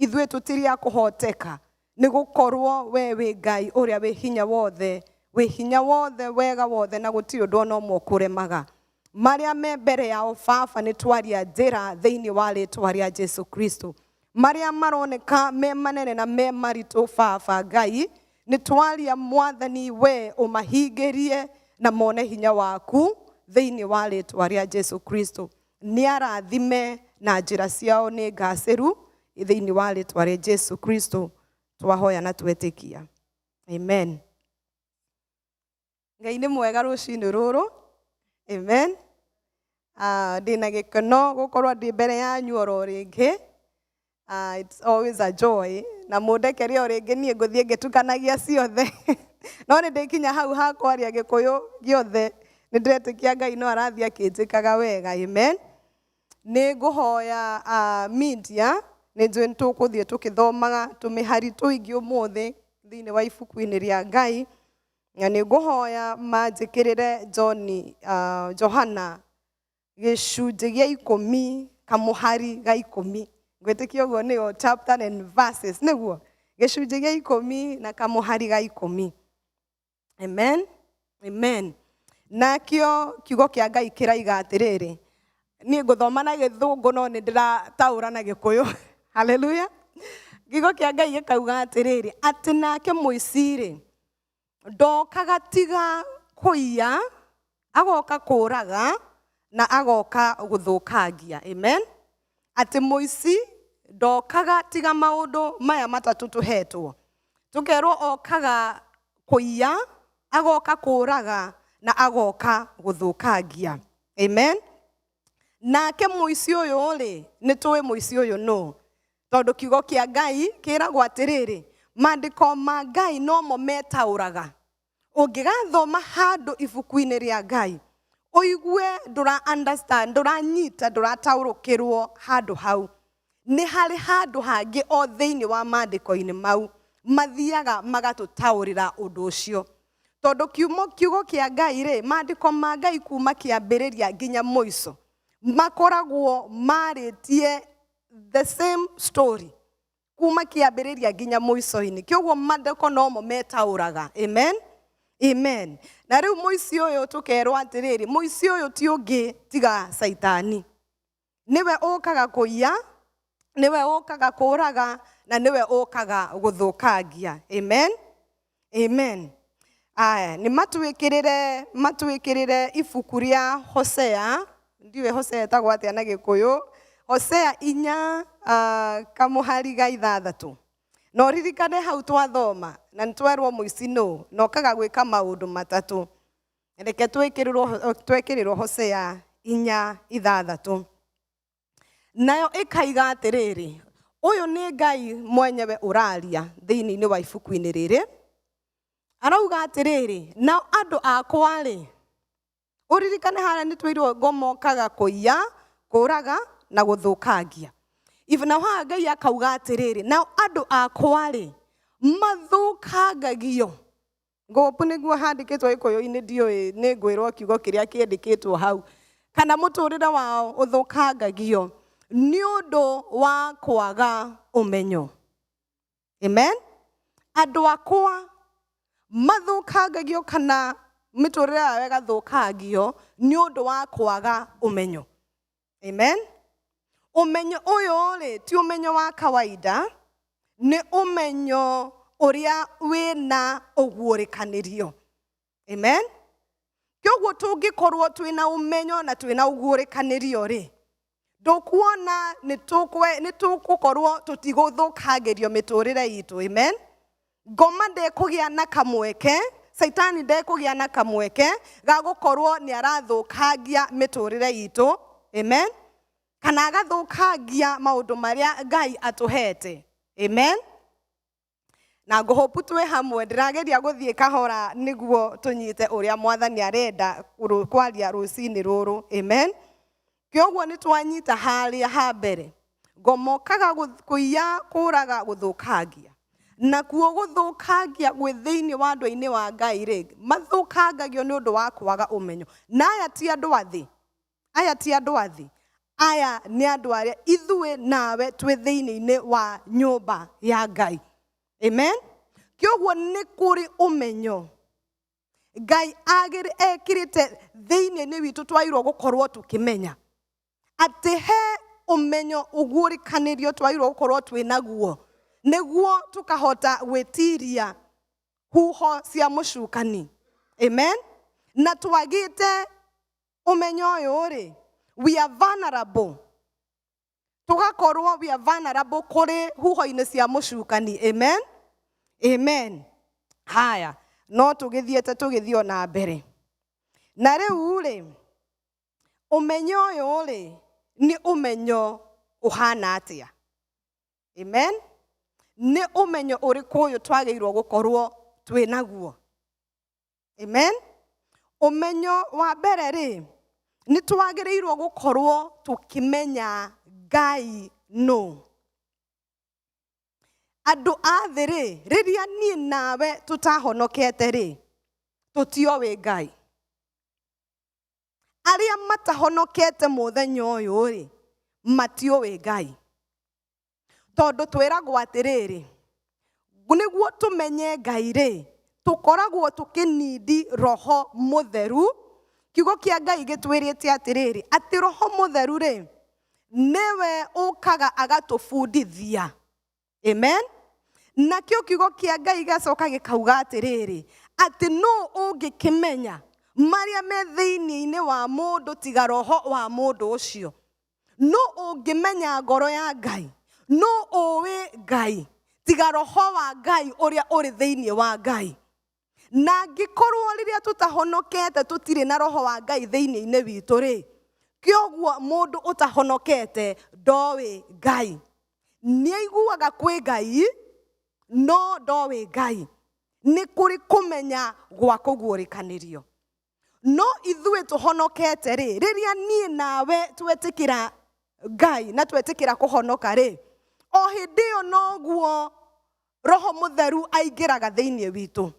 Ithuĩ tũtirĩ a kũhoteka, nĩ gũkorwo we wĩ Ngai ũrĩa wĩ hinya wothe, wĩ hinya wothe, wega wothe, na gũtirĩ ũndũ ona ũmwe ũkũremaga. Marĩa me mbere yao Baba, nĩ twaria njĩra thĩinĩ wa rĩtwa rĩa Jesu Kristo. Marĩa maroneka me manene na me maritũ, Baba Ngai, nĩ twaria Mwathani, we ũmahingĩrie na mone hinya waku thĩinĩ wa rĩtwa rĩa Jesu Kristo. Nĩ arathime na njĩra ciao nĩ ngacĩru thĩinĩ wa rĩtwa rĩa Jesu Kristo twahoya na twetĩkia, amen. Ngai nĩ mwega rũcinĩ rũrũ, amen. Ndĩna gĩkeno gũkorwo ndĩ mbere yanyu oro rĩngĩ. It's always a joy. Na mũndekere o rĩngĩ, niĩ ngũthiĩ ngĩtukanagia ciothe, no nĩ ndĩkinya hau ha kwaria Gĩkũyũ gĩothe. Nĩ ndĩretĩkia Ngai no arathiĩ akĩnjĩkaga wega, amen. Nĩ ngũhoya media, nĩ njũĩ nĩ tũkũthiĩ tũkĩthomaga tũmĩhari tũingĩ ũmũthĩ thĩinĩ wa ibuku-inĩ rĩa Ngai, na nĩ ngũhoya manjĩkĩrĩre John, Johana gĩcunjĩ gĩa 10 kamũhari ga 10. Ngwĩtĩkia ũguo nĩyo chapter and verses, nĩguo gĩcunjĩ gĩa 10 na kamũhari ga 10. Amen, amen. Nakĩo kiugo kĩa Ngai kĩraiga atĩrĩrĩ, niĩ ngũthoma na Gĩthũngũ no nĩ ndĩrataũra na Gĩkũyũ, haleluya. Kiugo kĩa Ngai gĩkauga atĩrĩrĩ, atĩ nake mũici-rĩ, ndokaga tiga kũiya, agoka kũraga na agoka gũthũkangia. Amen. Atĩ mũici ndokaga tiga maũndũ maya matatũ tũhetwo, tũkerwo okaga kũiya, agoka kũraga na agoka gũthũkangia. Amen. Nake mũici ũyũ rĩ, nĩ tũĩ mũici ũyũ nũ, tondũ kiugo kĩa Ngai kĩragwo atĩrĩrĩ, maandĩko ma Ngai nomo metaũraga. Ũngĩgathoma handũ ibuku-inĩ rĩa Ngai ũigue ndũra understand, ndũranyita, ndũrataũrũkĩrwo handũ hau, nĩ harĩ handũ hangĩ o thĩinĩ wa maandĩko-inĩ mau mathiaga magatũtaũrĩra ũndũ ũcio, tondũ kiugo kĩa Ngai rĩ, maandĩko ma Ngai kuma kĩambĩrĩria nginya mũico makoragwo marĩtie the same story kuma kĩambĩrĩria nginya mũico-inĩ. Kĩoguo maandĩko nomo metaũraga. Amen, amen. Na rĩu mũici ũyũ tũkerwo atĩrĩrĩ, mũici ũyũ ti ũngĩ tiga Caitani. Nĩwe ũkaga kũiya, nĩwe ũkaga kũraga, na nĩwe ũkaga gũthũkangia. Amen, amen. Aya nĩ matwĩkĩrĩre ibuku rĩa Hosea. Ndiũĩ Hosea ĩtagwo atĩa na Gĩkũyũ. Hosea 4 kamũhari ga 6. Na ũririkane hau twathoma na nĩ twerwo mũici nũ na okaga gwĩka maũndũ matatũ. Reke twĩkĩrĩrwo Hosea 4:6, nayo ĩkaiga atĩrĩrĩ, ũyũ nĩ Ngai mwenyewe ũraria thĩinĩ wa ibuku-inĩ rĩrĩ, arauga atĩrĩrĩ, nao andũ akwa rĩ, ũririkane harĩa nĩ twĩirwo ngomokaga kũiya, kũraga na gũthũkangia. Nao haha Ngai akauga atĩrĩrĩ, nao andũ akwa rĩ, mathũkangagio. Ngũpu nĩguo handĩkĩtwo Gĩkũyũ-inĩ, ndiũĩ nĩ ngwĩrwo kiugo kĩrĩa kĩandĩkĩtwo hau, kana mũtũrĩre wao ũthũkangagio nĩ ũndũ wa kwaga ũmenyo. Amen. Andũ akwa mathũkangagio kana mĩtũrĩre yao ĩgathũkangio nĩ ũndũ wa kwaga ũmenyo. Amen. Ũmenyo ũyũ rĩ, ti ũmenyo wa kawaida, nĩ ũmenyo ũrĩa wĩna ũguũrĩkanĩrio. Amen. Kĩoguo tũngĩkorwo twĩna ũmenyo na twĩna ũguũrĩkanĩrio rĩ, ndũkuona nĩ tũgũkorwo tũtigũthũkangĩrio mĩtũrĩre itũ. Amen. Ngoma ndekũgĩa na kamweke, Caitani ndekũgĩa na kamweke ga gũkorwo nĩ arathũkangia mĩtũrĩre itũ. Amen. Kana agathũkangia maũndũ marĩa Ngai atũhete. Amen. Na ngũhopu twĩ hamwe, ndĩrageria gũthiĩ kahora nĩguo tũnyite ũrĩa Mwathani arenda kwaria rũcinĩ rũrũ. Amen. Kĩoguo nĩ twanyita harĩa ha mbere, ngomokaga kũiya, kũraga, gũthũkangia. Nakuo gũthũkangia gwĩ thĩinĩ wa andũ-inĩ wa Ngai rĩ, mathũkangagio nĩ ũndũ wa kwaga ũmenyo. Na aya ti andũ a thĩ, aya ti andũ a thĩ. Aya nĩ andũ arĩa ithuĩ nawe twĩ thĩinĩ-inĩ wa nyũmba ya Ngai. Amen. Kĩoguo nĩ kũrĩ ũmenyo Ngai ekĩrĩte thĩinĩ-inĩ witũ twagĩrĩirwo gũkorwo tũkĩmenya atĩ he ũmenyo ũguũrĩkanĩrio twagĩrĩirwo gũkorwo twĩ naguo nĩguo tũkahota gwĩtiria huho cia mũcukani. Amen. Na twagĩte ũmenyo ũyũ rĩ, we are vulnerable, tũgakorwo we are vulnerable kũrĩ huho-inĩ cia mũcukani. Amen. Amen. Haya, no tũgĩthiĩte tũgĩthiĩ o na mbere. Na rĩu rĩ, ũmenyo ũyũ rĩ, nĩ ũmenyo ũhana atĩa? Amen. Nĩ ũmenyo ũrĩkũ ũyũ twagĩrĩirwo gũkorwo twĩ naguo? Amen. Ũmenyo wa mbere rĩ, nĩ twagĩrĩirwo gũkorwo tũkĩmenya Ngai nũ. Andũ a thĩ rĩ, rĩrĩa niĩ nawe tũtahonokete rĩ, tũtioĩ Ngai. Arĩa matahonokete mũthenya ũyũ rĩ, matiũĩ Ngai. Tondũ twĩragwo atĩrĩrĩ, nĩguo tũmenye Ngai rĩ, tũkoragwo tũkĩnindi Roho Mũtheru. Kiugo kĩa Ngai gĩtwĩrĩte atĩrĩrĩ, atĩ Roho Mũtheru rĩ, nĩwe ũkaga agatũbundithia. Amen. Nakĩo kiugo kĩa Ngai gĩgacoka gĩkauga atĩrĩrĩ, atĩ nũ ũngĩkĩmenya marĩa me thĩinĩ-inĩ wa mũndũ tiga roho wa mũndũ ũcio? Nũ ũngĩmenya ngoro ya Ngai? Nũ ũĩ Ngai tiga roho wa Ngai ũrĩa ũrĩ thĩinĩ wa Ngai? Na angĩkorwo rĩrĩa tũtahonokete tũtirĩ na roho wa Ngai thĩinĩ-inĩ witũ rĩ, kĩoguo mũndũ ũtahonokete ndoĩ Ngai. Nĩaiguaga kwĩ Ngai, no ndoĩ Ngai. Nĩ kũrĩ kũmenya gwa kũguũrĩkanĩrio. No ithuĩ tũhonokete rĩ, rĩrĩa niĩ nawe twetĩkĩra Ngai na twetĩkĩra kũhonoka rĩ, o hĩndĩ ĩyo noguo Roho Mũtheru aingĩraga thĩinĩ witũ.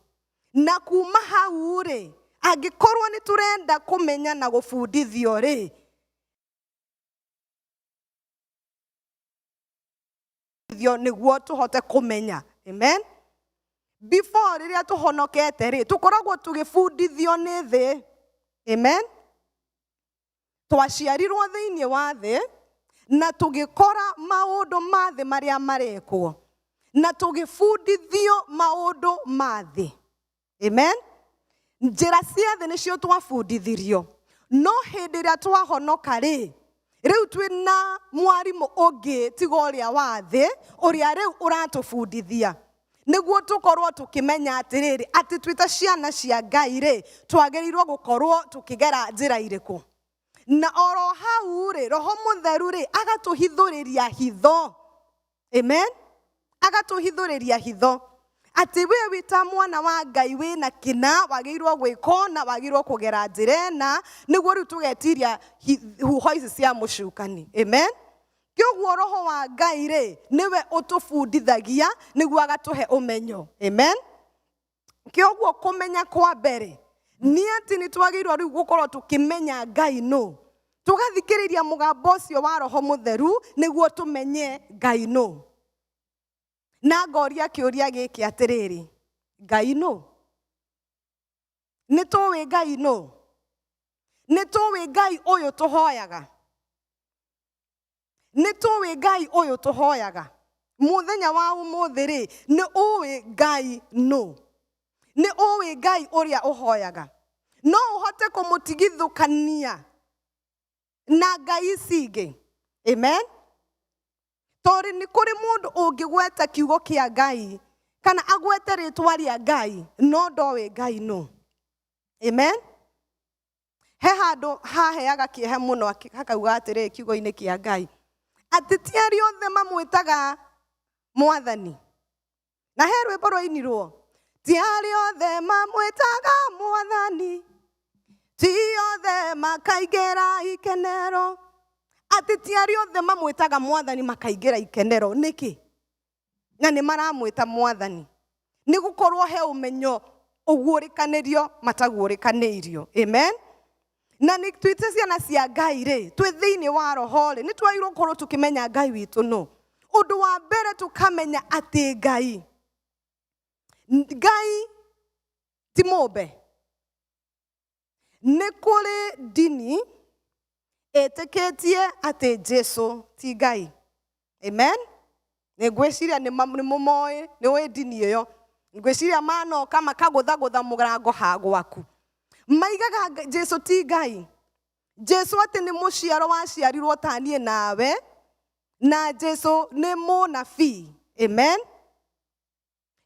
Na kuma hau rĩ, angĩkorwo nĩ tũrenda kũmenya na gũbundithio rĩ, nĩguo tũhote kũmenya. Amen. Before rĩrĩa tũhonokete rĩ, tũkoragwo tũgĩbundithio nĩ thĩ. Amen. Twaciarirwo thĩinĩ wa thĩ na tũgĩkora maũndũ ma thĩ marĩa marekwo na tũgĩbundithio maũndũ ma thĩ. Amen. Njĩra cia thĩ nĩcio twabundithirio, no hĩndĩ ĩrĩa twahonoka rĩ, rĩu twĩna mwarimũ ũngĩ tiga ũrĩa wa thĩ, ũrĩa rĩu ũratũbundithia nĩguo tũkorwo tũkĩmenya atĩrĩrĩ, atĩ twĩ ta ciana cia Ngai rĩ, twagĩrĩirwo gũkorwo tũkĩgera njĩra irĩkũ. Na oro hau rĩ, Roho Mũtheru rĩ, agatũhithũrĩria hitho. Amen. Agatũhithũrĩria hitho atĩ we wĩ ta mwana wa Ngai wĩna kĩna, wagĩrĩirwo gwĩka ũna, wagĩrĩirwo kũgera njĩra ĩna, nĩguo rĩu tũgetiria huho ici cia mũcukani. Amen. Kĩoguo Roho wa Ngai rĩ, nĩwe ũtũbundithagia nĩguo agatũhe ũmenyo. Amen. Kĩoguo kũmenya kwa mbere nĩ atĩ nĩ twagĩrĩirwo rĩu gũkorwo tũkĩmenya Ngai nũ, tũgathikĩrĩria mũgambo ũcio wa Roho Mũtheru nĩguo tũmenye Ngai nũ. Na ngoria kĩũria gĩkĩ atĩrĩrĩ, Ngai nũ? Nĩ tũĩ Ngai nũ? Nĩ tũĩ Ngai ũyũ tũhoyaga? Nĩ tũĩ Ngai ũyũ tũhoyaga? Mũthenya wa ũmũthĩ rĩ, nĩ ũĩ Ngai nũ? Nĩ ũĩ Ngai ũrĩa ũhoyaga? No ũhote kũmũtigithũkania na ngai ici ingĩ? Amen. Tondũ nĩ kũrĩ mũndũ ũngĩgweta kiugo kĩa Ngai kana agwete rĩtwa rĩa Ngai no ndoĩ Ngai nũ. Amen. He handũ haheaga kĩeha mũno hakauga atĩrĩ kiugo-inĩ kĩa Ngai atĩ ti arĩa othe mamwĩtaga mwathani. Na he rwĩmbo rwainirwo, ti arĩa othe mamwĩtaga mwathani, ti othe makaingĩra ikenero. Atĩ ti arĩa othe mamwĩtaga mwathani makaingĩra ikenero. Nĩkĩ? Na nĩ maramwĩta mwathani. Nĩ gũkorwo he ũmenyo ũguũrĩkanĩrio mataguũrĩkanĩirio. Amen. Na nĩ twĩte ciana cia Ngai rĩ, twĩ thĩinĩ wa roho rĩ, nĩ twagĩrĩirwo gũkorwo tũkĩmenya Ngai witũ nũ. Ũndũ wa mbere tũkamenya atĩ Ngai ti mũmbe. Nĩ kũrĩ ndini ĩtĩkĩtie atĩ Jesu ti Ngai. Amen. Nĩ ngwĩciria nĩ mũmoĩ, nĩ ũĩ ndini ĩyo. Ngwĩciria manoka makagũthagũtha mũrango ha gwaku. Maigaga Jesu ti Ngai. Jesu atĩ nĩ mũciaro waciarirwo ta niĩ nawe, na Jesu nĩ mũnabii. Amen.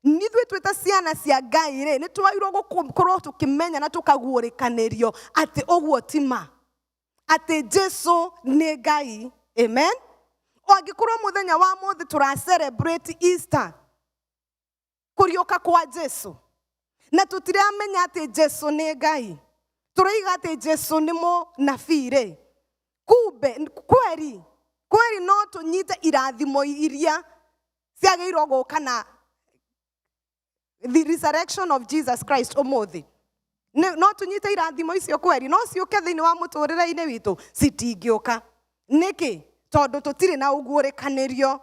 Ithuĩ twĩ ta ciana cia Ngai rĩ, nĩ twagĩrĩirwo gũkorwo tũkĩmenya na tũkaguũrĩkanĩrio atĩ ũguo ti ma, atĩ Jesu nĩ Ngai. Amen. O angĩkorwo mũthenya wa mũthĩ tũra celebrate Easter, kũriũka kwa Jesu, na tũtiramenya atĩ Jesu nĩ Ngai, tũraiga atĩ Jesu nĩ mũnabii rĩ, kumbe kweri kweri no tũnyite irathimo iria ciagĩrĩirwo gũka na the resurrection of Jesus Christ ũmũthĩ. No tũnyite irathimo icio kweri, no ciũke thĩinĩ wa mũtũrĩre-inĩ witũ? Citingĩũka. Nĩkĩ? Tondũ tũtirĩ na ũguũrĩkanĩrio.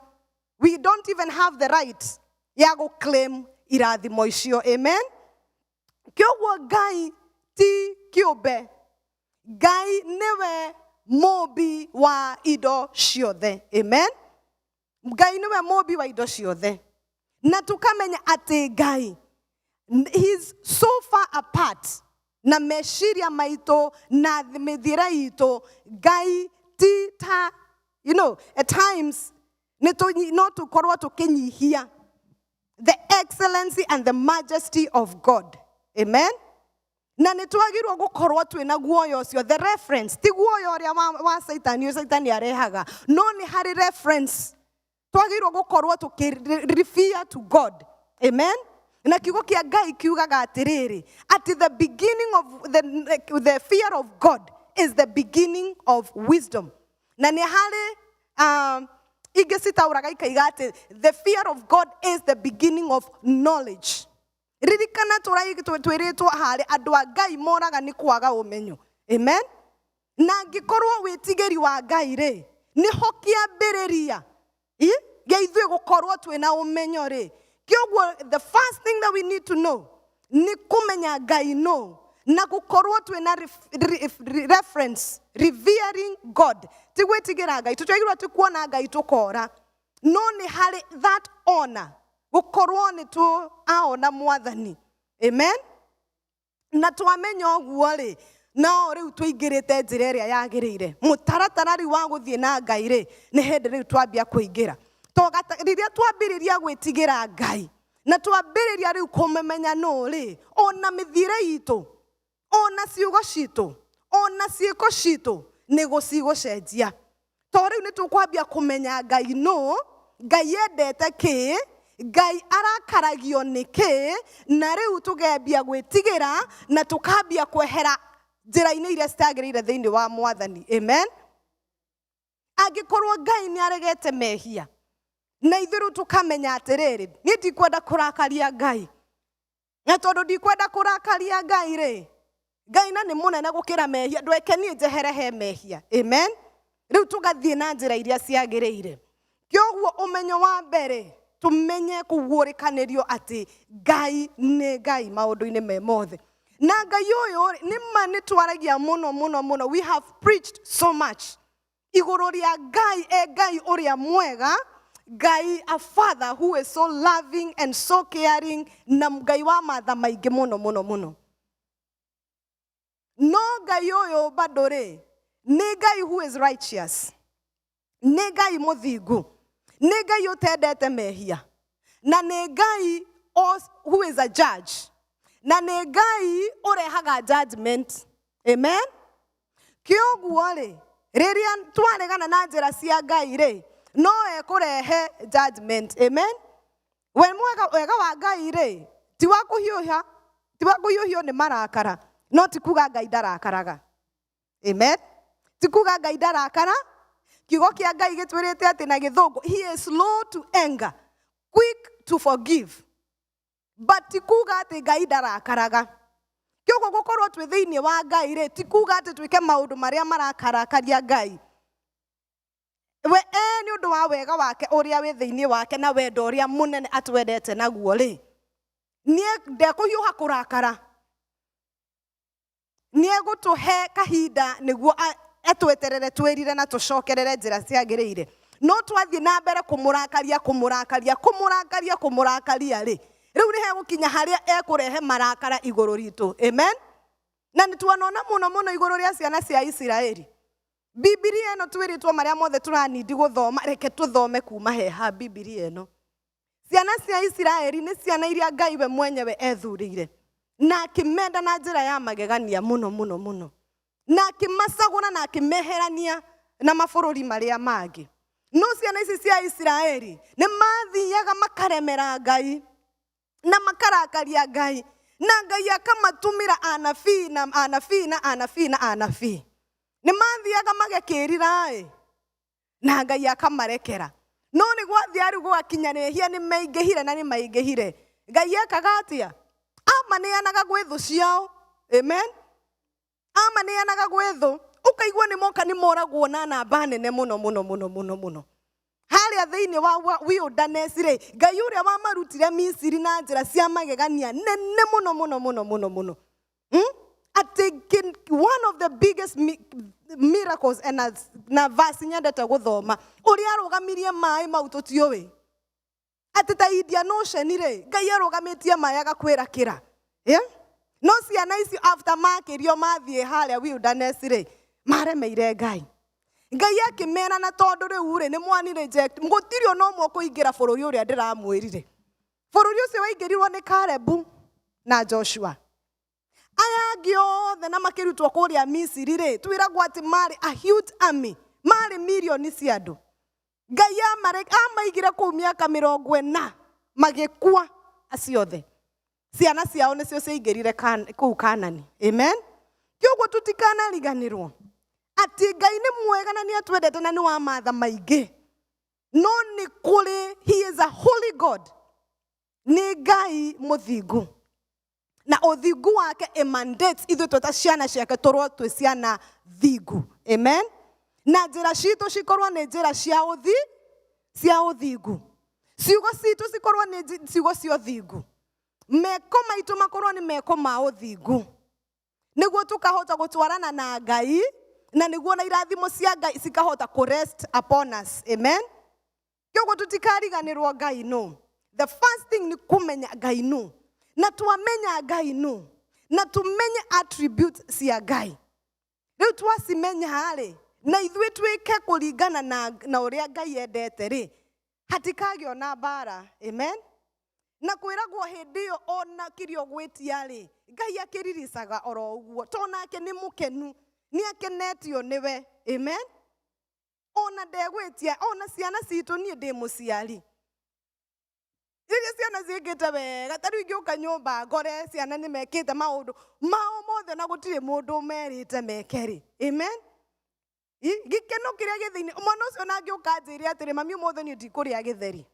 We don't even have the right ya gũ claim irathimo icio. Amen. Kĩoguo Ngai ti kĩũmbe. Ngai nĩwe mũmbi wa indo ciothe. Amen. Ngai nĩwe mũmbi wa indo ciothe. Na tũkamenya atĩ Ngai, he's so far apart na meciria maitũ na mĩthiĩre itũ. Ngai ti ta, at times no tũkorwo tũkĩnyihia the excellency and the majesty of God. Amen. Na nĩ twagĩrĩirwo gũkorwo twĩna guoya ũcio, the reference, ti guoya ũrĩa wa Saitani, ũyũ Saitani arehaga, no nĩ harĩ reference twagĩrĩirwo gũkorwo tũkĩ refer to God. Amen. Na kiugo kĩa Ngai kiugaga atĩrĩrĩ, atĩ the beginning of the fear of God is the beginning of wisdom. Na nĩ harĩ ingĩ citaũraga ikaiga atĩ the fear of God is the beginning of knowledge. Ririkana twĩrĩtwo harĩ andũ a Ngai moraga nĩ kwaga ũmenyo. Amen. Na angĩkorwo wĩtigĩri wa Ngai rĩ, nĩho kĩambĩrĩria gĩa ithuĩ gũkorwo twĩna ũmenyo rĩ. Kĩoguo the first thing that we need to know nĩ kũmenya Ngai no, na gũkorwo twĩna reference, revering God. Ti gwĩtigĩra Ngai, tũtiagĩrĩirwo ti kuona Ngai tũkora, no nĩ harĩ that honor, gũkorwo nĩ tũaona Mwathani. Amen. Na twamenya ũguo rĩ, no rĩu tũingĩrĩte njĩra ĩrĩa yagĩrĩire. Mũtaratara rĩu wa gũthiĩ na Ngai rĩ, nĩ hĩndĩ rĩu twambia kũingĩra. Rĩrĩa twambĩrĩria gwĩtigĩra Ngai, na twambĩrĩria rĩu kũmũmenya nũ rĩ, ona mĩthiĩre itũ, ona ciugo citũ, ona ciĩko citũ, nĩ gũcigũcenjia. To rĩu nĩ tũkwambia kũmenya Ngai nũ, Ngai endete kĩ, Ngai arakaragio nĩ kĩ, na rĩu tũgembia gwĩtigĩra na tũkambia kwehera njĩra-inĩ iria citagĩrĩire thĩinĩ wa Mwathani. Amen. Angĩkorwo Ngai nĩ aregete mehia, na ithuĩ rĩu tũkamenya atĩrĩrĩ, niĩ ndikwenda kũrakaria Ngai. Na tondũ ndikwenda kũrakaria Ngai rĩ, Ngai na nĩ mũnene gũkĩra mehia, ndweke niĩ njehere he mehia. Amen. Rĩu tũgathiĩ na njĩra iria ciagĩrĩire. Kĩoguo ũmenyo wa mbere, tũmenye kũguũrĩkanĩrio atĩ Ngai nĩ Ngai maũndũ-inĩ me mothe. Na Ngai ũyũ rĩ, nĩ ma nĩ twaragia mũno mũno mũno. We have preached so much igũrũ rĩa Ngai, e Ngai ũrĩa mwega, Ngai a father who is so loving and so caring, na Ngai wa matha maingĩ mũno mũno mũno. No Ngai ũyũ bado rĩ, nĩ Ngai who is righteous, nĩ Ngai mũthingu, nĩ Ngai ũtendete mehia, na nĩ Ngai who is a judge, na nĩ Ngai ũrehaga judgment. Amen. Kĩoguo rĩ, rĩrĩa twaregana na njĩra cia Ngai rĩ, no ekũrehe judgment. Amen. We mwega, wega wa Ngai rĩ, ti wa kũhiũha, ti wa kũhiũhio nĩ marakara, no ti kuga Ngai ndarakaraga. Amen. Ti kuga Ngai ndarakara. Kiugo kĩa Ngai gĩtwĩrĩte atĩ na gĩthũngũ, he is slow to anger, quick to forgive. But ti kuga atĩ Ngai ndarakaraga. Kĩoguo Kĩoguo gũkorwo twĩ thĩinĩ wa Ngai rĩ, ti kuga atĩ twĩke maũndũ marĩa marakarakaria Ngai. We nĩ ũndũ wa wega wake ũrĩa wĩ thĩinĩ wake na wendo ũrĩa mũnene atwendete naguo rĩ, niĩ ndekũhiũha kũrakara. Nĩ egũtũhe kahinda nĩguo atweterere twĩrire na tũcokerere njĩra ciagĩrĩire. No twathiĩ na mbere kũmũrakaria, kũmũrakaria, kũmũrakaria, kũmũrakaria rĩ, rĩu nĩ hegũkinya harĩa ekũrehe marakara igũrũ ritũ. Amen. Na nĩ tuonona mũno mũno igũrũ rĩa ciana cia Isiraeli. Bibilia ĩno twĩrĩtwo marĩa mothe tũranindi gũthoma, reke tũthome kuma heha Bibilia ĩno. Ciana cia Isiraeli nĩ ciana iria Ngai we mwenyewe ethurĩire na akĩmenda na njĩra ya magegania mũno mũno mũno, na akĩmacagũra na akĩmeherania na mabũrũri marĩa mangĩ. No ciana ici cia Isiraeli nĩ mathiaga makaremera Ngai na makarakaria Ngai, na Ngai akamatumĩra anabii na anabii na anabii na anabii. Nĩ mathiaga magekĩrira-ĩ, na Ngai akamarekera. No nĩ gwathiaga rĩu gũgakinya mehia nĩ maingĩhire na nĩ maingĩhire. Ngai ekaga atĩa? Amaneanaga gwĩ thũ ciao. Amen. Amaneanaga gwĩ thũ. Ũkaigua nĩ moka nĩ moragwo na namba nene mũno mũno mũno mũno mũno. Harĩa thĩinĩ wa wilderness rĩ, Ngai ũrĩa wamarutire Misiri na njĩra cia magegania nene mũno mũno mũno mũno mũno. Atĩ one of the biggest miracles and na verse nyendete gũthoma, ũrĩa arũgamirie maĩ mau tũtiũĩ. Atĩ ta Indian Ocean rĩ, Ngai arũgamĩtie maĩ agakwĩra kĩra. Yeah? No ciana icio after makĩrio mathiĩ harĩa wilderness rĩ, maremeire Ngai. Ngai akĩmera na tondũ rĩu rĩ, nĩ mwani reject, gũtirĩ ona ũmwe ũkũingĩra bũrũri ũrĩa ndĩramwĩrire. Bũrũri ũcio waingĩrirwo nĩ Caleb na Joshua. Aya angĩ othe na makĩrutwo kũrĩa Misiri rĩ, twĩragwo atĩ marĩ a huge army, marĩ mirioni cia andũ. Ngai amaigire kũu mĩaka 40 magĩkua acio othe. Ciana ciao nĩcio ciaingĩrire kũu Kanani. Amen. Kĩoguo tũtikanariganĩrwo atĩ Ngai nĩ mwega na nĩ atwendete na nĩ wa matha maingĩ. No nĩ kũrĩ, he is a holy God. Nĩ Ngai mũthingu. Na ũthingu wake e mandates ithuĩ twĩ ta ciana ciake tũrwo twĩ ciana thingu. Amen. Na njĩra citũ cikorwo nĩ njĩra cia ũthi, cia ũthingu. Ciugo citũ cikorwo nĩ ciugo cia ũthingu. Meko maitũ makorwo nĩ meko ma ũthingu. Nĩguo tũkahota gũtwarana na Ngai, na nĩguo na irathimo cia Ngai cikahota kũ rest upon us. Amen. Kĩoguo tũtikariganĩrwo Ngai nũ. The first thing nĩ kũmenya Ngai nũ. Na twamenya Ngai nũ, na tũmenye attributes cia Ngai. Rĩu twacimenya rĩ, na ithuĩ twĩke kũringana na ũrĩa Ngai endete rĩ, hatikagĩa ona mbara. Amen. Na kwĩragwo hĩndĩ ĩyo ona kĩrĩa ũgwĩtia rĩ, Ngai akĩriricaga oro ũguo, to nake nĩ mũkenu, nĩ akenetio nĩwe. Amen. Ona ndegwĩtia, ona ciana citũ, niĩ ndĩ mũciari. Rĩrĩa ciana ciĩkĩte wega, ta rĩu ingĩũka nyũmba ngore ciana nĩ mekĩte maũndũ mao mothe na gũtirĩ mũndũ merĩte meke rĩ. Amen. Gĩkeno kĩrĩa gĩ thĩinĩ, mwana ũcio ona angĩũka anjĩre atĩrĩ, mami ũmũthĩ niĩ ndikũrĩa gĩtheri.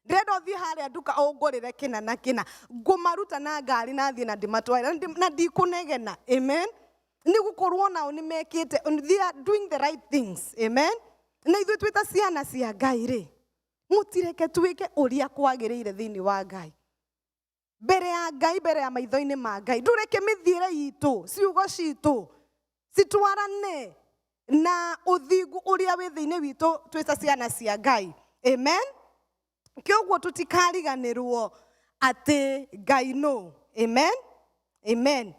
Ndĩrenda ũthiĩ harĩa nduka ũngũrĩre kĩna na kĩna. Ngũmaruta na ngari na thiĩ na ndĩmatware, na ndikũnegena. Amen. Nĩ gũkorwo nao nĩ mekĩte, they are doing the right things. Amen. Na ithuĩ twĩ ta ciana cia Ngai rĩ, mũtireke twĩke ũrĩa kwagĩrĩire thĩinĩ wa Ngai. Mbere ya Ngai, mbere ya maitho-inĩ ma Ngai, ndũreke mĩthiĩre itũ, ciugo citũ citwarane na ũthingu ũrĩa wĩ thĩinĩ witũ twĩ ta ciana cia Ngai. Amen. Kĩoguo tũtikariganĩrwo atĩ Ngai nũ. Amen. Amen.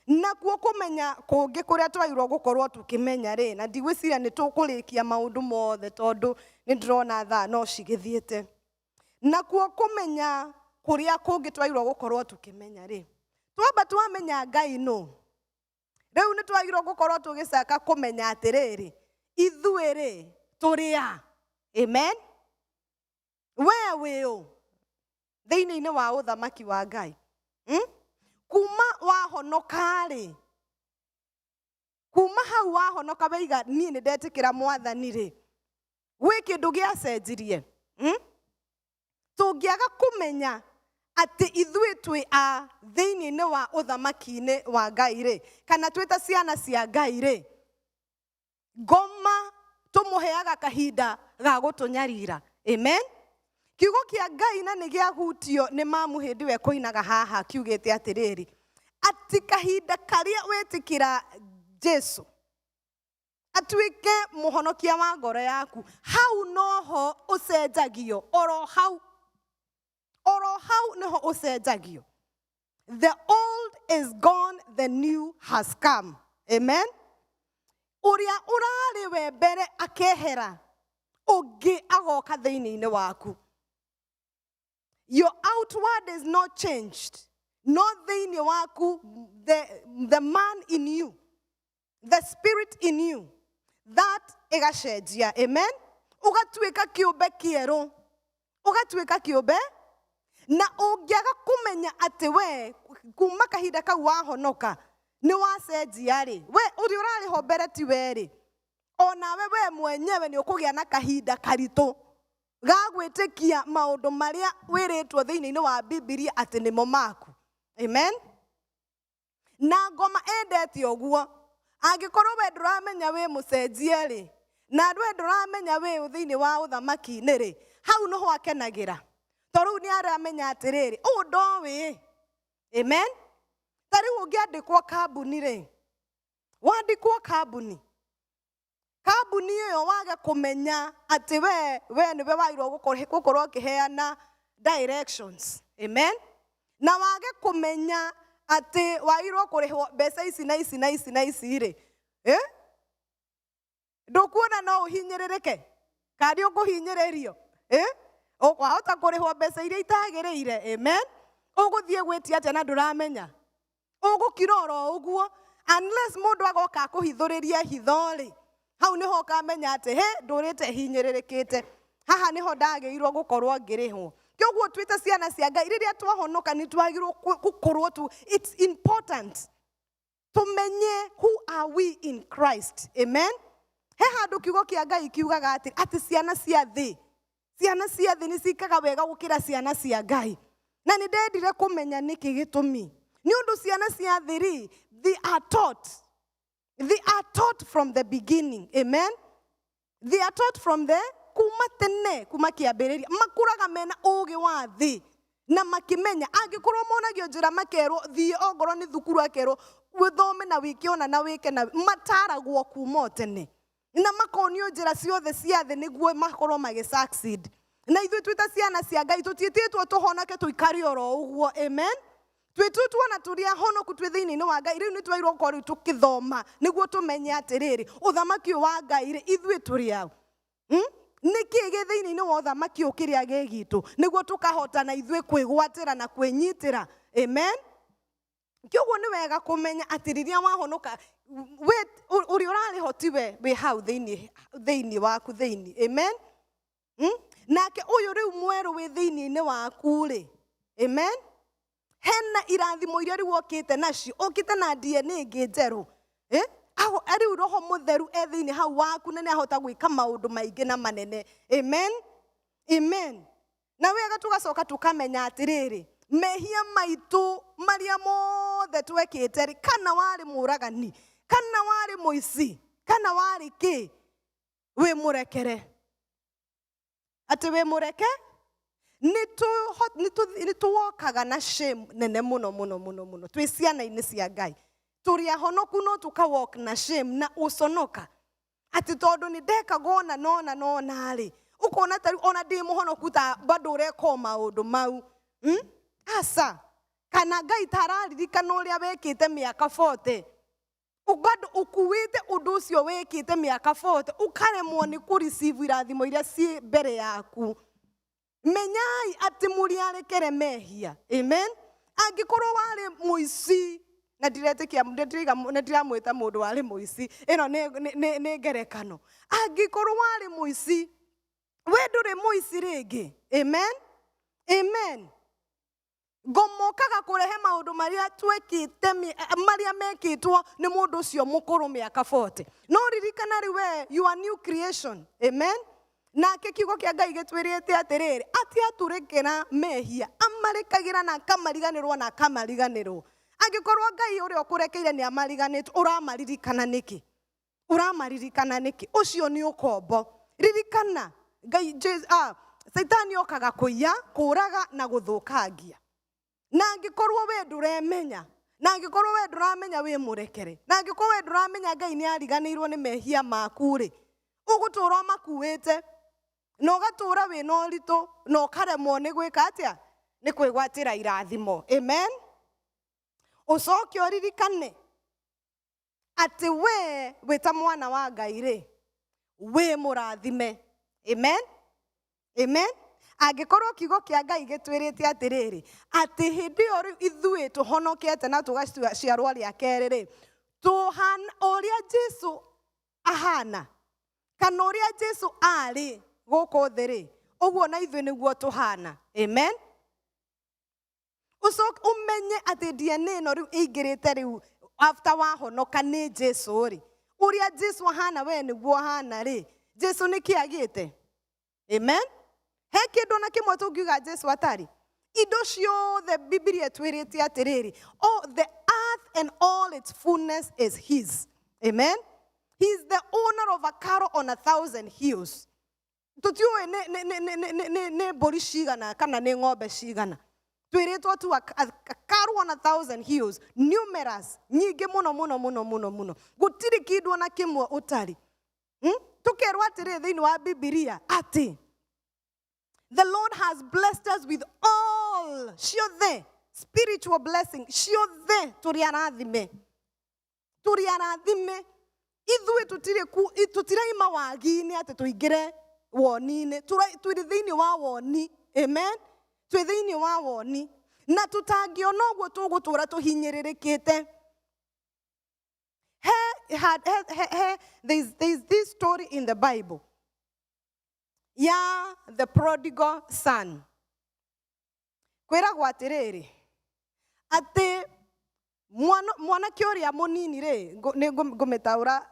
Nakuo kũmenya kũngĩ kũrĩa twagĩrĩirwo gũkorwo tũkĩmenya rĩ, na ndigwĩciria nĩ tũkũrĩkia maũndũ mothe tondũ nĩ ndĩrona thaa no cigĩthiĩte. Nakuo kũmenya kũrĩa kũngĩ twagĩrĩirwo gũkorwo tũkĩmenya rĩ, twamba twamenya Ngai nũ. Rĩu nĩ twagĩrĩirwo gũkorwo tũgĩcaka kũmenya atĩrĩrĩ, ithuĩ rĩ, tũrĩ a. Amen. We wĩ ũ thĩinĩ-inĩ wa ũthamaki wa Ngai? Kuma wahonoka rĩ, kuma hau wahonoka waiga niĩ nĩ ndetĩkĩra Mwathani rĩ, gwĩ kĩndũ gĩacenjirie. Tũngĩaga kũmenya Atĩ ithuĩ twĩ a thĩinĩ-inĩ wa ũthamaki-inĩ wa Ngai rĩ, kana twĩ ta ciana cia Ngai rĩ, ngoma tũmũheaga kahinda ga gũtũnyarira. Amen. Kiugo kĩa Ngai na nĩ gĩahutio nĩ mamu hĩndĩ ĩyo ekũinaga haha kiugĩte atĩrĩrĩ, atĩ kahinda karĩa wetĩkĩra Jesu atuĩke mũhonokia wa ngoro yaku, hau noho ũcenjagio, oro hau, oro hau nĩho ũcenjagio. The old is gone, the new has come. Amen. Ũrĩa ũrarĩ we mbere akehera, ũngĩ agoka thĩinĩ-inĩ waku. Your outward is not changed, no thĩinĩ waku, the man in you, the spirit in you, that ĩgacenjia. Amen. Ũgatuĩka kĩũmbe kĩerũ, ũgatuĩka kĩũmbe. Na ũngĩaga kũmenya atĩ we kuma kahinda kau wahonoka nĩ wacenjia rĩ, we ũrĩa ũrarĩ ho mbere ti we rĩ, onawe we mwenyewe nĩ ũkũgĩa na kahinda karitũ ga gwĩtĩkia maũndũ marĩa wĩrĩtwo thĩinĩ-inĩ wa Bibilia atĩ nĩmo maku. Amen. Na ngoma endete ũguo, angĩkorwo we ndũramenya wĩ mũcenjie rĩ, na we ndũramenya wĩ thĩinĩ wa ũthamaki-inĩ rĩ, hau nĩho akenagĩra, to rĩu nĩ aramenya atĩrĩrĩ, ũũ ndoĩ. Amen. Ta rĩu ũngĩandĩkwo kambuni rĩ, wandĩkwo kambuni, kambuni ĩyo wage kũmenya atĩ we nĩwe wagĩrĩirwo gũkorwo ũkĩheana directions. Amen. Na wage kũmenya atĩ wagĩrĩirwo kũrĩhwo mbeca ici na ici na ici na ici rĩ, eh? Ndũkuona no ũhinyĩrĩrĩke kana nĩ ũkũhinyĩrĩrio? Eh? Wahota kũrĩhwo mbeca iria itagĩrĩire. Amen. Ũgũthiĩ gwĩtia atĩa na ndũramenya? Ũgũkira oro ũguo unless mũndũ agoka akũhithũrĩrie hitho rĩ, hau nĩho ũkamenya atĩ he ndũrĩte hinyĩrĩrĩkĩte, haha nĩho ndagĩrĩirwo gũkorwo ngĩrĩhwo. Kĩoguo twĩte ciana cia Ngai, rĩrĩa twahonoka nĩ twagĩrĩirwo gũkorwo tu, it's important tumenye who are we in Christ. Amen. He handũ kiugo kĩa Ngai kiugaga atĩ ciana cia thĩ, ciana cia thĩ nĩ cikaga wega gũkĩra ciana cia Ngai. Na nĩ ndendire kũmenya nĩkĩ gĩtũmi. Nĩ ũndũ ciana cia thĩ rĩ, they are taught. They are taught from the beginning. Amen. They are taught from the kuma tene, kuma kĩambĩrĩria. Makũraga mena ũũgĩ wa thĩ na makĩmenya. Angĩkorwo monagio njĩra makerwo thiĩ, ongorwo nĩ thukuru akerwo wĩthome na wĩke ona na wĩke na, mataragwo kuma o tene na makonio njĩra ciothe cia thĩ nĩguo makorwo magĩ succeed. Na ithuĩ twĩ ta ciana cia Ngai tũtiĩtĩtwo tũhonoke tũikare oro ũguo. Amen. Twĩtĩtwo na tũrĩ ahonoku twĩ thĩinĩ-inĩ wa Ngai. Rĩu nĩ twagĩrĩirwo gũkorwo rĩu tũkĩthoma nĩguo tũmenye atĩrĩrĩ, ũthamaki ũyũ wa Ngai rĩ, ithuĩ tũrĩ ao. Nĩ kĩĩ gĩ thĩinĩ-inĩ wa ũthamaki ũyũ kĩrĩa gĩ gitũ nĩguo tũkahota na ithuĩ kwĩgwatĩra na kwĩnyitĩra. Amen. Kĩoguo nĩ wega kũmenya atĩ rĩrĩa wahonoka, we ũrĩa ũrarĩ ho tiwe wĩ hau thĩinĩ waku thĩinĩ. Amen. Nake ũyũ rĩu mwerũ wĩ thĩinĩ-inĩ waku rĩ. Amen. Hena irathimo iria rĩu okĩte nacio, okĩte na DNA ĩngĩ njerũ. Rĩu Roho Mũtheru e thĩinĩ hau waku na nĩahota gwĩka maũndũ maingĩ na manene. Amen. Amen. Na wega tũgacoka tũkamenya atĩrĩrĩ, mehia maitũ marĩa mothe twekĩte rĩ, kana warĩ mũragani, kana warĩ mũici, kana warĩ kĩ, wĩ mũrekere. Atĩ wĩ mũreke, nĩ tũwokaga na shame nene mũno mũno mũno mũno twĩ ciana-inĩ cia Ngai. Tũrĩ ahonoku no tũka walk na shame na ũconoka. Atĩ tondũ nĩ ndekaga ona na ona na ona rĩ, ũkona ta rĩu ona ndĩ mũhonoku ta bado ũreka o maũndũ mau. Aca. Kana Ngai ta araririkana ũrĩa wekĩte mĩaka 40. Bado ũkuĩte ũndũ ũcio wĩkĩte mĩaka 40, ũkaremwo nĩ kũ receive irathimo iria ciĩ mbere yaku. Menyai atĩ mũrĩarekere mehia. Amen. Angĩkorwo warĩ mũici, na ndiretĩkia, nĩ ndiramwĩta mũndũ warĩ mũici, ĩno nĩ ngerekano. Angĩkorwo warĩ mũici, we ndũrĩ mũici rĩngĩ. Amen. Amen. Ngomokaga kũrehe maũndũ marĩa twekĩte, marĩa mekĩtwo nĩ mũndũ ũcio mũkũrũ mĩaka 40. No ririkana rĩu we, you are new creation. Amen. Nake kiugo kĩa Ngai gĩtwĩrĩte atĩrĩrĩ, atĩ atũrekera mehia amarekagĩra na akamariganĩrwo na akamariganĩrwo. Angĩkorwo Ngai ũrĩa ũkũrekeire nĩ amariganĩtwo, ũramaririkana nĩkĩ? Ũramaririkana nĩkĩ? Ũcio nĩ ũkombo. Ririkana Ngai, Caitani okaga kũiya, kũraga na gũthũkangia. Na angĩkorwo we ndũremenya, na angĩkorwo we ndũramenya wĩ mũrekere, na angĩkorwo we ndũramenya Ngai nĩ ariganĩirwo nĩ mehia maku rĩ, ũgũtũra ũmakuĩte na ũgatũra wĩna ũritũ na ũkaremwo nĩ gwĩka atĩa? Nĩ kwĩgwatĩra irathimo. Amen. Ũcoke ũririkane atĩ we wĩ ta mwana wa Ngai rĩ, wĩ mũrathime. Amen. Amen. Angĩkorwo kiugo kĩa Ngai gĩtwĩrĩte atĩrĩrĩ, atĩ hĩndĩ ĩyo rĩu ithuĩ tũhonokete na tũgaciarwo rĩa kerĩ rĩ, tũhana ũrĩa Jesu ahana kana ũrĩa Jesu arĩ gũkũ thĩ rĩ, ũguo na ithuĩ nĩguo tũhana. Amen. Ũcoke ũmenye atĩ DNA ĩno rĩu ĩingĩrĩte rĩu after wahonoka nĩ Jesu rĩ, ũrĩa Jesu ahana we nĩguo ahana rĩ, Jesu nĩkĩ agĩte? Amen. He kĩndũ na kĩmwe tũngiuga Jesu atarĩ? Indo ciothe Bibilia ĩtwĩrĩte atĩrĩrĩ, oh, the earth and all its fullness is his. Amen. He is the owner of a cattle on 1,000 hills. Tũtiũĩ nĩ mbũri cigana kana nĩ ng'ombe cigana. Twĩrĩtwo tu a cattle on 1,000 hills, numerous, nyingĩ mũno mũno mũno mũno mũno. Gũtirĩ kĩndũ ona kĩmwe ũtarĩ. Tũkerwo atĩrĩ thĩinĩ wa Bibilia atĩ the Lord has blessed us with all ciothe spiritual blessing, ciothe tũrĩ arathime, tũrĩ arathime. Ithuĩ tũtirĩ ku, tũtiraima wagi-inĩ atĩ tũingĩre woni-inĩ. Tũrĩ thĩinĩ wa woni. Amen. Twĩ thĩinĩ wa woni na tũtangĩona ũguo tũgũtũra tũhinyĩrĩrĩkĩte. He, had, he, he, he, there's this story in the Bible ya the prodigal son. Kwĩragwo atĩrĩrĩ, atĩ mwanake ũrĩa mũnini rĩ, nĩ ngũmĩtaũra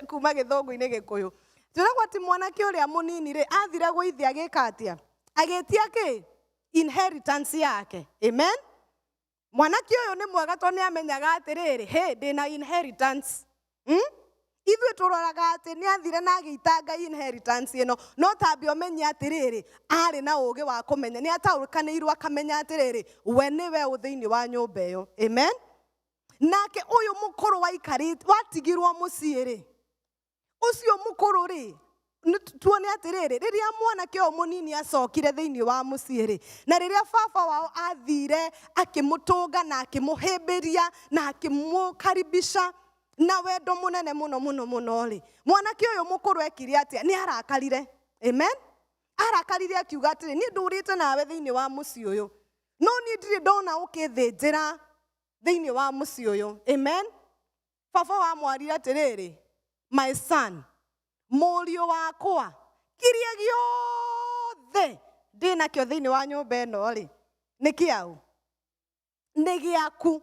kuma gĩthũngũ-inĩ gĩkũyũ. Twĩragwo atĩ mwanake ũrĩa mũnini rĩ, athire gũithia agĩka atĩa? Agĩtia kĩ? Inheritance yake. Amen. Mwanake ũyũ nĩ mwega tondũ nĩ amenyaga atĩrĩrĩ, hey, ndĩna inheritance. Ithuĩ tũroraga atĩ nĩ athire na agĩitanga inheritance ĩno, no tambe ũmenye atĩrĩrĩ, arĩ na ũũgĩ wa kũmenya, nĩ ataũkanĩirwo akamenya atĩrĩrĩ, we nĩwe ũ thĩinĩ wa nyũmba ĩyo. Amen. Nake ũyũ mũkũrũ waikarĩte, watigirwo mũciĩ rĩ, ũcio mũkũrũ rĩ, tuone atĩrĩrĩ, rĩrĩa mwanake ũyũ mũnini acokire thĩinĩ wa mũciĩ rĩ, na rĩrĩa baba wao athire akĩmũtũnga na akĩmũhĩmbĩria na akĩmũkaribisha na wendo mũnene mũno mũno mũno rĩ, mwanake ũyũ mũkũrũ ekire atĩa? Nĩ arakarire. Amen. Arakarire akiuga atĩrĩ, niĩ ndũrĩte nawe thĩinĩ wa mũciĩ ũyũ, no niĩ ndirĩ ndona ũkĩthĩnjĩra thĩinĩ wa mũciĩ ũyũ. Amen. Baba wa mwarire atĩrĩrĩ, my son, mũriũ wakwa, kĩrĩa gĩothe ndĩnakĩo thĩinĩ wa nyũmba ĩno rĩ, nĩ kĩaũ? Nĩ gĩaku.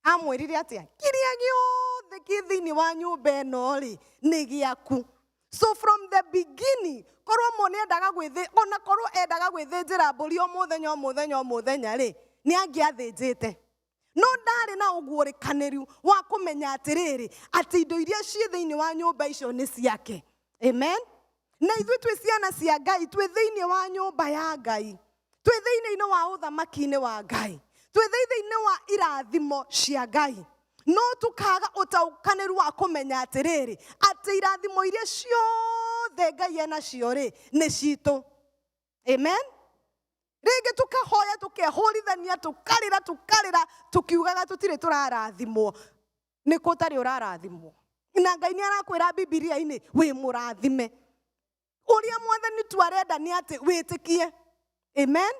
Amwĩrire atĩa? Kĩrĩa gĩothe kĩ thĩinĩ wa nyũmba ĩno rĩ, nĩ gĩaku. So from the beginning, korwo mo nĩ endaga gwĩthĩ, ona korwo endaga gwĩthĩnjĩra mbũri o mũthenya o mũthenya o mũthenya rĩ, nĩ angĩathĩnjĩte. No ndarĩ na ũguũrĩkanĩru wa kũmenya atĩrĩrĩ, atĩ indo iria ciĩ thĩinĩ wa nyũmba icio nĩ ciake. Amen. Na ithuĩ twĩ ciana cia Ngai, twĩ thĩinĩ wa nyũmba ya Ngai, twĩ thĩinĩ wa ũthamaki-inĩ wa Ngai, twĩ thĩinĩ wa irathimo cia Ngai. No tũkaga ũtaũkanĩru wa kũmenya atĩrĩrĩ, atĩ irathimo iria ciothe Ngai enacio rĩ, nĩ citũ. Amen. Rĩngĩ tũkahoya, tũkehũrithania, tũkarĩra, tũkarĩra, tũkiugaga tũtirĩ tũrarathimwo. Nĩ kũ ũtarĩ ũrarathimwo? Na Ngai nĩ arakwĩra Bibilia-inĩ, wĩ mũrathime. Ũrĩa Mwathani tu arenda nĩ atĩ wĩtĩkie. Amen.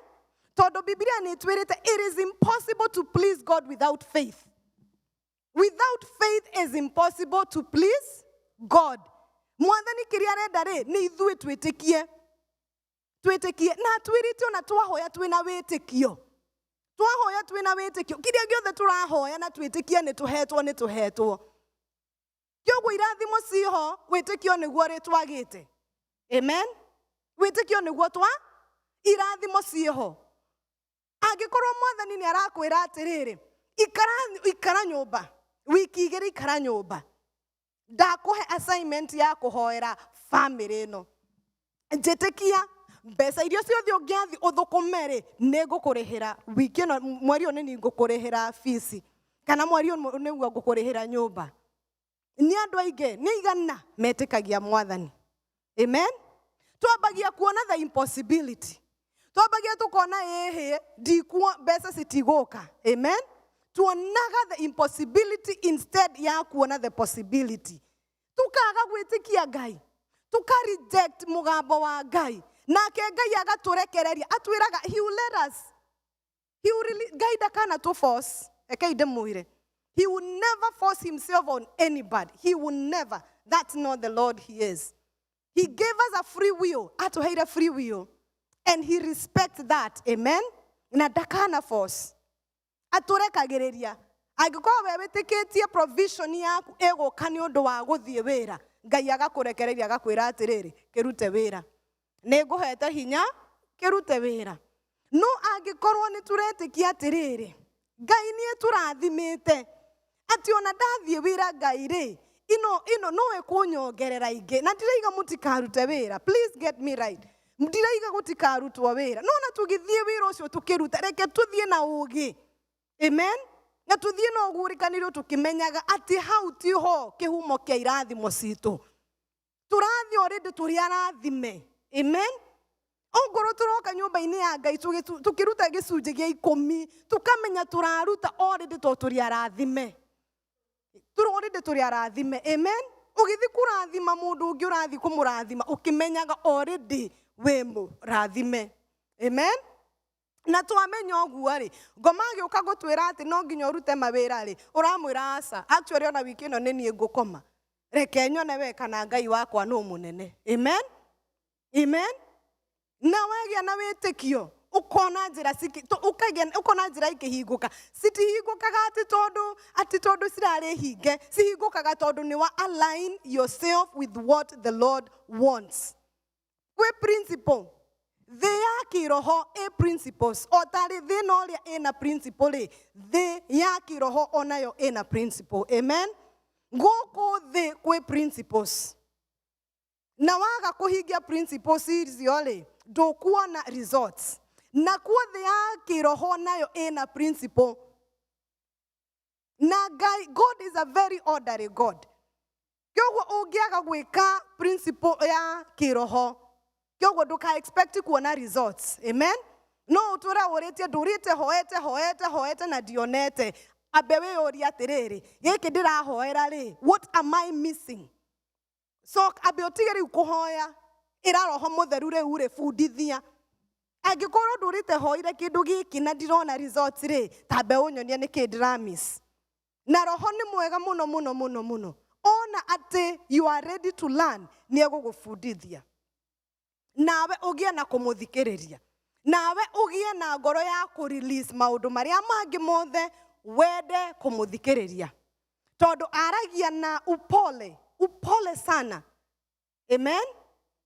Tondũ Bibilia nĩ ĩtwĩrĩte, it is impossible to please God without faith. Without faith is impossible to please God. Mwathani kĩrĩa arenda rĩ, nĩ ithuĩ twĩtĩkie. Twĩtĩkie. Na twĩrĩte ona twahoya twĩna wĩtĩkio. Twahoya twĩna wĩtĩkio. Kĩrĩa gĩothe tũrahoya na twĩtĩkie nĩ tũhetwo, nĩ tũhetwo. Kĩoguo irathimo ciho, wĩtĩkio nĩguo rĩ twagĩte. Amen. Wĩtĩkio nĩguo twa irathimo ciĩho. Angĩkorwo Mwathani nĩ arakwĩra atĩrĩrĩ, ikara, ikara nyũmba wiki 2, ikara nyũmba, ndakũhe assignment ya kũhoera famĩlĩ ĩno, njĩtĩkia mbeca iria ciothe ũngĩathi ũthũkũme rĩ, nĩ ngũkũrĩhĩra wiki ĩno, mweri ũyũ nĩ niĩ ngũkũrĩhĩra fees, kana mweri ũyũ nĩguo ngũkũrĩhĩra nyũmba. Nĩ andũ aingĩ, nĩ igana metĩkagia Mwathani. Amen. Twambagia kuona the impossibility, twambagia tukona ĩhĩ ndikuo, mbeca citigũka. Amen. Tuonaga the impossibility instead ya kuona the possibility. Tukaga gwĩtĩkia Ngai, tuka reject mũgambo wa Ngai, nake Ngai agatũrekereria. Atwĩraga he will let us, he will really, Ngai ndakana tũ force. Rekei ndĩmwĩre, he will never force himself on anybody. He will never. That's not the Lord he is. He gave us a free will. Atũheire free will and he respects that. Amen. Na ndakana force, atũrekagĩrĩria. Angĩkorwo we wĩtĩkĩtie provision yaku ĩgũka nĩ ũndũ wa gũthiĩ wĩra, Ngai agakũrekereria, agakwĩra atĩrĩrĩ, kĩrute wĩra, nĩ ngũhete hinya, kĩrute wĩra. No angĩkorwo nĩ tũretĩkia atĩrĩrĩ, Ngai nĩ tũrathimĩte, atĩ ona ndathiĩ wĩra, Ngai rĩ, ino ino no ĩkũnyongerera ingĩ. Na ndiraiga mũtikarute wĩra, please get me right, ndiraiga gũtikarutwo wĩra, no na tũgĩthiĩ wĩra ũcio tũkĩruta, reke tũthiĩ na ũgĩ. Amen. Na tũthiĩ na ũgurĩkanĩrio, tũkĩmenyaga atĩ hau tiho kĩhumo kĩa irathimo citũ. Tũrathiĩ already tũrĩ arathime. Amen. Ongorwo tũroka nyũmba-inĩ ya Ngai tũkĩruta gĩcunjĩ gĩa 10, tũkamenya tũraruta already to tũrĩ arathime, tũrĩ already tũrĩ arathime. Amen. Ũgĩthiĩ kũrathima mũndũ ũngĩ, ũrathiĩ kũmũrathima ũkĩmenyaga already wĩ mũrathime. Amen. Na twamenya ũguo rĩ, ngoma agĩũka gũtwĩra atĩ no nginya ũrute mawĩra rĩ, ũramwĩra aca, actually ona wiki ĩno nĩ niĩ ngũkoma, reke nyone we kana Ngai wakwa nũ mũnene. Amen, amen. Na wagĩa na wĩtĩkio, ũkona njĩra ũkona njĩra ikĩhingũka. Citihingũkaga atĩ tondũ cirarĩ hinge, cihingũkaga tondũ nĩ wa align yourself with what the Lord wants. Kwĩ principle thĩ ya kĩroho, ĩ principles. O tarĩ thĩ ĩno ũrĩa ĩna principle rĩ, thĩ ya kĩroho onayo ĩna principle. Amen. Gũkũ thĩ kwĩ principles, na waga kũhingia principles icio rĩ, ndũkuona results. Na kuo thĩ ya kĩroho nayo ĩna principle. Na Ngai, God is a very orderly God. Kĩoguo ũngĩaga gwĩka principle ya kĩroho, kĩoguo ndũka expect kuona results. Amen. No ũtũre ũrĩtie, ndũrĩte hoete, hoete, hoete na ndionete. Ambe wĩyũrie atĩrĩrĩ, gĩkĩ ndĩrahoera rĩ, what am I missing? So ambe ũtige rĩu kũhoya, ĩra Roho Mũtheru, rĩu rĩ, bundithia. Angĩkorwo ndũrĩte hoire kĩndũ gĩkĩ na ndirona results rĩ, tambe ũnyonie nĩkĩ ndĩramiss. Na Roho nĩ mwega mũno mũno mũno mũno. Ona atĩ you are ready to learn, nĩ egũgũbundithia, nawe ũgĩe na kũmũthikĩrĩria, nawe ũgĩe na ngoro ya kũ release maũndũ marĩa mangĩ mothe, wende kũmũthikĩrĩria, tondũ aragia na upole, upole sana. Amen.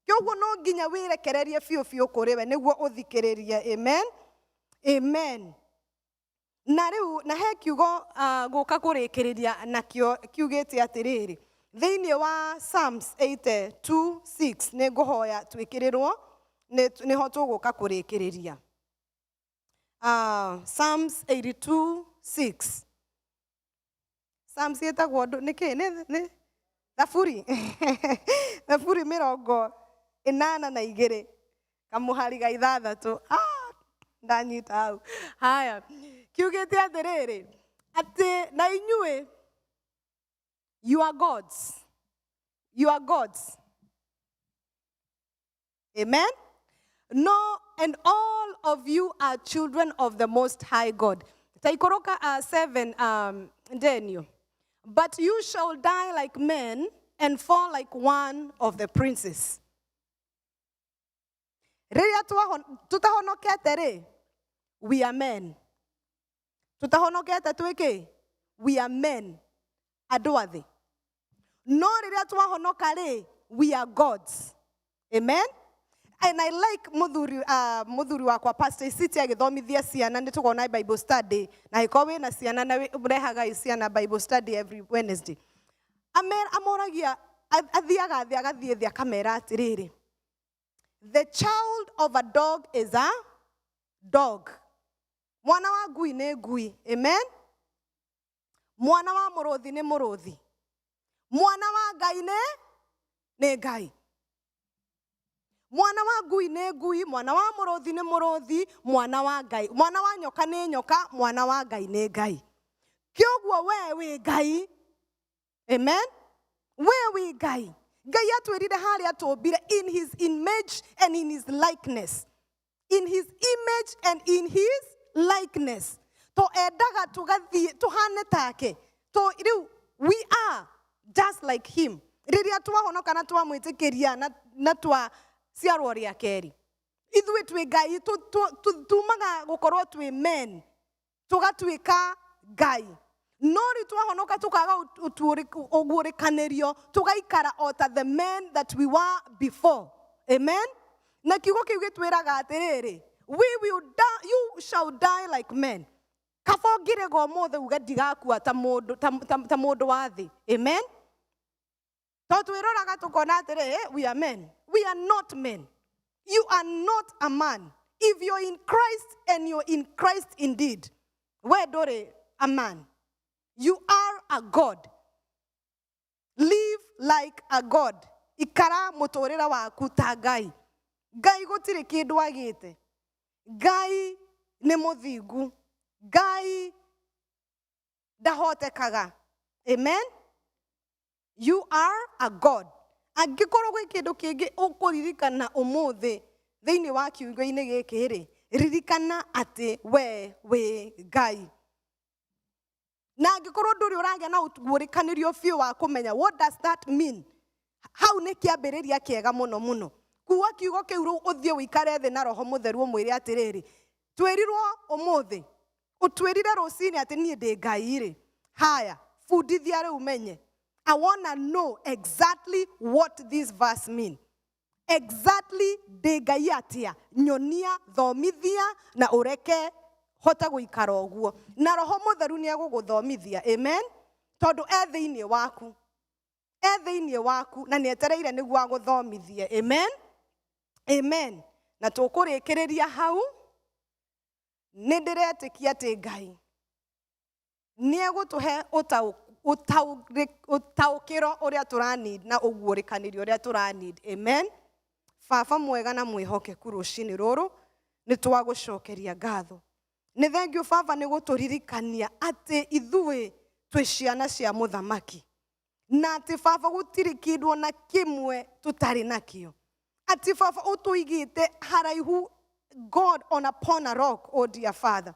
Kĩoguo no nginya wĩrekererie biũ biũ kũrĩ we nĩguo ũthikĩrĩrie. Amen, amen. Na rĩu na he kiugo gũka kũrĩkĩrĩria nakĩo, kiugĩte atĩrĩrĩ, thĩinĩ wa Psalms 82:6, nĩ ngũhoya twĩkĩrĩrwo, nĩho tũgũka kũrĩkĩrĩria. Psalms 82:6. Psalms ĩtagwo nĩkĩ? Nĩ Thaburi 82 kamũhari ga 6. Ah, ndanyita hau. Haya, kiugĩte atĩrĩrĩ, atĩ na inyuĩ, you are gods, you are gods. Amen. No, and all of you are children of the Most High God. Taikoroka 7, Daniel. But you shall die like men and fall like one of the princes. Rĩrĩa tũtahonokete rĩ, we are men. Tũtahonokete twĩkĩ? We are men. Andũ a thĩ. No rĩrĩa twahonoka rĩ, we are gods. Amen. And I like muthuri wakwa, Pastor Isiti, agĩthomithia ciana. Nĩ tũkona Bible study, na ĩkorwo wĩna ciana na ũrehaga ciana Bible study every Wednesday. Amoragia, athiaga thĩ, agathiĩ thĩ, akamera atĩrĩrĩ, "The child of a dog is a dog." Mwana wa ngui nĩ ngui. Amen. Mwana wa mũrũthi nĩ mũrũthi. Mwana wa Ngai nĩ Ngai. Mwana wa ngui nĩ ngui, mwana wa mũrũthi nĩ mũrũthi, mwana wa Ngai, mwana wa nyoka nĩ nyoka, mwana wa Ngai nĩ Ngai. Kĩoguo we wĩ Ngai. Amen. We wĩ Ngai. Ngai atwĩrire harĩa atũmbire in his image and in his likeness, in his image and in his likeness. To endaga tũgathiĩ tũhane take. To rĩu we are just like him rĩrĩa twahonoka na twamwĩtĩkĩria na twaciarwo rĩa kerĩ. Ithuĩ twĩ Ngai. Tumaga gũkorwo twĩ men, tũgatuĩka Ngai. No rĩu twahonoka, tũkaga ũguũrĩkanĩrio, tũgaikara o ta the men that we were before. Amen. Na kiugo kĩu gĩtwĩraga atĩrĩrĩ, we will die, you shall die like men. Kaba ũngĩrega ũmũthĩ uge ndigakua ta mũndũ, ta mũndũ wa thĩ. Amen. To twĩroraga tũkona atĩrĩ, we are men. We are not men. You are not a man if you're in Christ, and you're in Christ indeed. We ndũrĩ a man, you are a god. Live like a god. Ikara mũtũrĩre waku ta Ngai. Ngai gũtirĩ kĩndũ agĩte. Ngai nĩ mũthingu. Ngai ndahotekaga. Amen. You are a god. Angĩkorwo gwĩ kĩndũ kĩngĩ ũkũririkana ũmũthĩ thĩinĩ wa kiugo-inĩ gĩkĩ rĩ, ririkana atĩ we wĩ Ngai. Na angĩkorwo ndũrĩ ũragĩa na ũguũrĩkanĩrio biũ wa kũmenya what does that mean, hau nĩ kĩambĩrĩria kĩega mũno mũno. Kuua kiugo kĩu rĩu, ũthiĩ ũikare thĩ na Roho Mũtheru, ũmwĩre atĩrĩrĩ, twĩrirwo ũmũthĩ, ũtwĩrire rũcinĩ atĩ niĩ ndĩ Ngai rĩ, haya, bundithia rĩu menye. I wanna know exactly what this verse mean exactly. Ndĩ Ngai atĩa? Nyonia, thomithia, na ũreke hote gũikara ũguo. Na Roho Mũtheru nĩ egũgũthomithia. Amen. Tondũ e thĩinĩ waku, e thĩinĩ waku, na nĩ etereire nĩguo agũthomithie. Amen, amen. Na tũkũrĩkĩrĩria hau. Nĩ ndĩretĩkia atĩ Ngai nĩ egũtũhe ũtaũkĩro ũrĩa tũraneed na ũguũrĩkanĩrio ũrĩa tũraneed. Amen. Baba mwega na mwĩhokeku, rũcinĩ rũrũ nĩ twagũcokeria ngatho. Nĩ thengiũ, Baba, nĩ gũtũririkania atĩ ithuĩ twĩ ciana cia mũthamaki, na atĩ, Baba, gũtirĩ kĩndũ ona kĩmwe tũtarĩ nakĩo, atĩ, Baba, ũtũigĩte haraihu, God, on upon a rock, oh dear Father.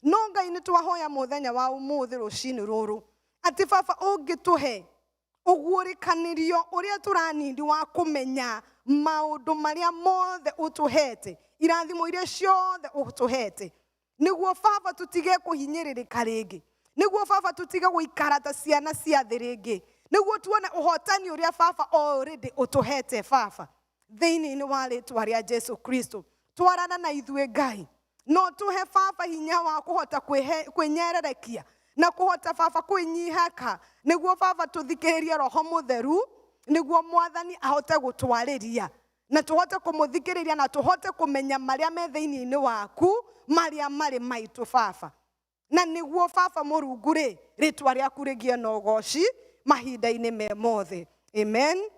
No Ngai, nĩ twahoya mũthenya wa ũmũthĩ rũcinĩ rũrũ atĩ, Baba, ũngĩtũhe ũguũrĩkanĩrio ũrĩa tũranindi wa kũmenya maũndũ marĩa mothe ũtũhete, irathimo iria ciothe ũtũhete, nĩguo, Baba, tũtige kũhinyĩrĩrĩka rĩngĩ, nĩguo, Baba, tũtige gũikara ta ciana cia thĩ rĩngĩ, nĩguo tuone ũhotani ũrĩa, Baba, already ũtũhete. Baba, thĩinĩ wa rĩtwa rĩa Jesu Kristo, twarana na ithuĩ, Ngai. No tũhe, Baba, hinya wa kũhota kwĩnyererekia na kũhota, Baba, kwĩnyihaka, nĩguo, Baba, tũthikĩrĩrie Roho Mũtheru, nĩguo Mwathani ahote gũtwarĩria na tũhote kũmũthikĩrĩria na tũhote kũmenya marĩa me thĩinĩ-inĩ waku, marĩa marĩ maitũ, Baba. Na nĩguo, Baba Mũrungu rĩ, rĩtwa rĩaku rĩgĩe na ũgoci mahinda-inĩ me mothe. Amen.